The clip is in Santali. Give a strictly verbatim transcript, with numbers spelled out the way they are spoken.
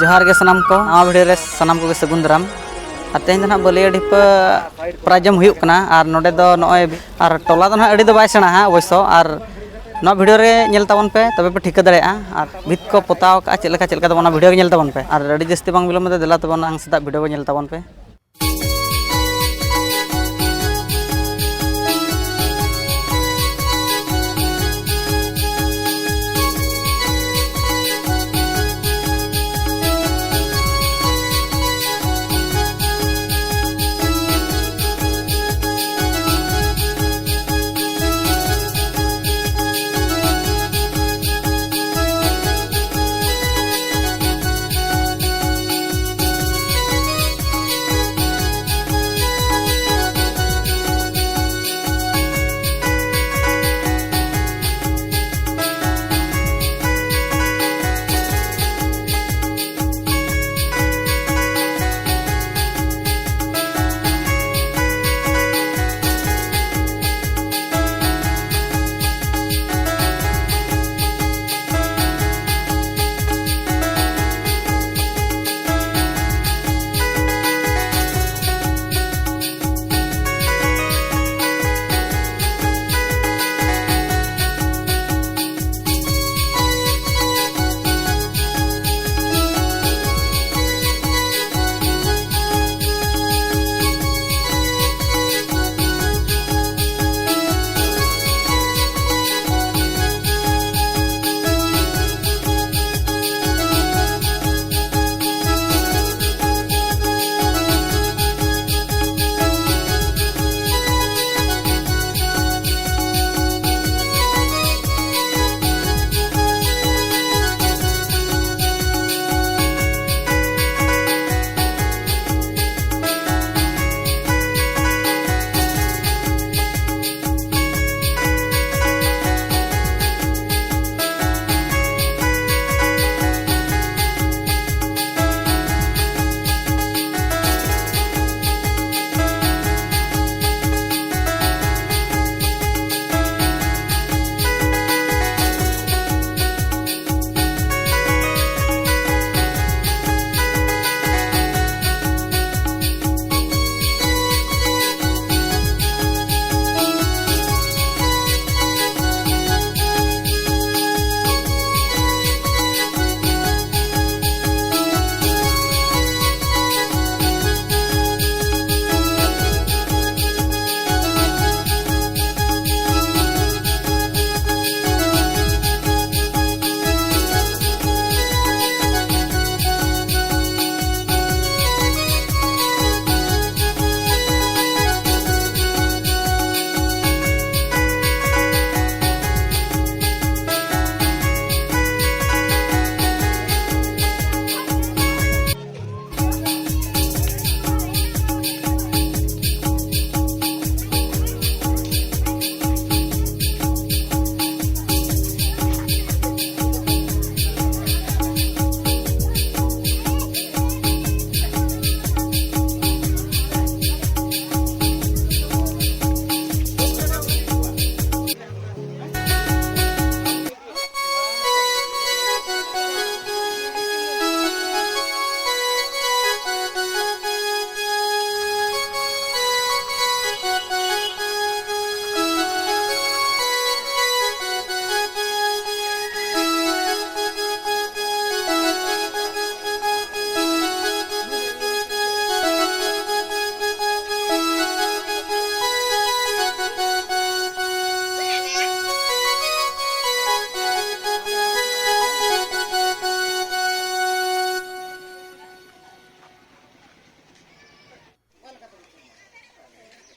ᱡᱚᱦᱟᱨ ᱜᱮ ᱥᱟᱱᱟᱢ ᱠᱚ, ᱱᱟᱣᱟ ᱵᱷᱤᱰᱤᱭᱳ ᱨᱮ ᱥᱟᱱᱟᱢ ᱠᱚᱜᱮ ᱥᱟᱹᱜᱩᱱ ᱫᱟᱨᱟᱢ᱾ ᱟᱨ ᱛᱮᱦᱮᱧ ᱫᱚ ᱱᱟᱦᱟᱜ ᱵᱟᱹᱞᱤᱭᱟᱹ ᱰᱷᱤᱯᱟᱹ ᱯᱨᱟᱭᱡᱚᱢ ᱦᱩᱭᱩᱜ ᱠᱟᱱᱟ, ᱟᱨ ᱱᱚᱰᱮ ᱫᱚ ᱱᱚᱜᱼᱚᱭ, ᱟᱨ ᱴᱚᱞᱟ ᱫᱚ ᱱᱟᱦᱟᱜ ᱟᱹᱰᱤ ᱫᱚ ᱵᱟᱭ ᱥᱮᱬᱟ ᱦᱟᱸᱜ ᱚᱵᱚᱥᱥᱚ, ᱟᱨ ᱱᱚᱣᱟ ᱵᱷᱤᱰᱤᱭᱳ ᱨᱮ ᱧᱮᱞ ᱛᱟᱵᱚᱱ ᱯᱮ, ᱛᱚᱵᱮ ᱯᱮ ᱴᱷᱤᱠᱟᱹ ᱫᱟᱲᱮᱭᱟᱜᱼᱟ᱾ ᱟᱨ ᱵᱷᱤᱛ ᱠᱚ ᱯᱚᱛᱟᱣ ᱠᱟᱜᱼᱟ ᱪᱮᱫ ᱞᱮᱠᱟ ᱪᱮᱫ ᱞᱮᱠᱟ ᱛᱟᱵᱚᱱ, ᱚᱱᱟ ᱵᱷᱤᱰᱤᱭᱳ ᱜᱮ ᱧᱮᱞ ᱛᱟᱵᱚᱱ ᱯᱮ᱾ ᱟᱨ ᱟᱹᱰᱤ ᱡᱟᱹᱥᱛᱤ ᱵᱟᱝ ᱵᱤᱞᱚᱢ ᱠᱟᱛᱮ ᱫᱮᱞᱟ ᱛᱚᱵᱮ ᱚᱱᱟ ᱥᱮᱛᱟᱜ ᱵᱷᱤᱰᱤᱭᱳ ᱜᱮ ᱧᱮᱞ ᱛᱟᱵᱚᱱ ᱯᱮ᱾